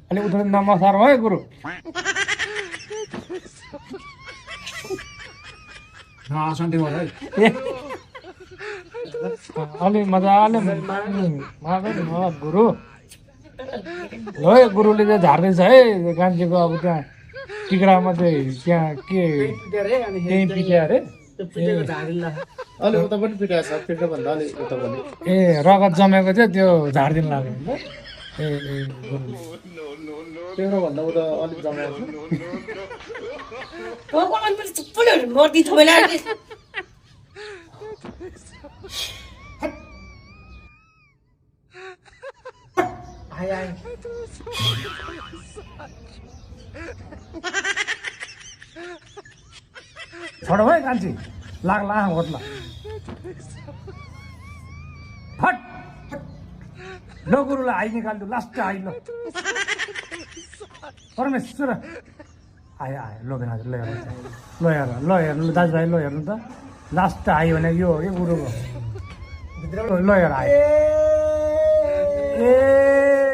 अलि उठ्न नमस्कार है गुरु शान्ति भयो है ए अलि मजाले गुरु ल है गुरुले चाहिँ झार्दैछ है कान्छीको अब त्यहाँ टिक्रामा चाहिँ त्यहाँ के त्यहीँ पिट्या अरे अलि उता पनि पिटाएको छ पिट्नुभन्दा अलि उता पनि ए रगत जमेको चाहिँ त्यो झारिदिन लाग्यो नि त ए ए गुरुले पिट्नुभन्दा उता अलिक जमाएको छ भगवान पनि चुप्पै मर्दी थोइला आइ आइ छोडो है कान्छी लाग्ला होट्ला फट ल गुरुलाई आइ निकाल्नु लास्ट आइ ल परमेश्वर आयो आयो लो बेना ल हेर दाजुभाइ ल हेर्नु त लास्ट आयो भने यो हो कि गुरुको ल हेर आयो ए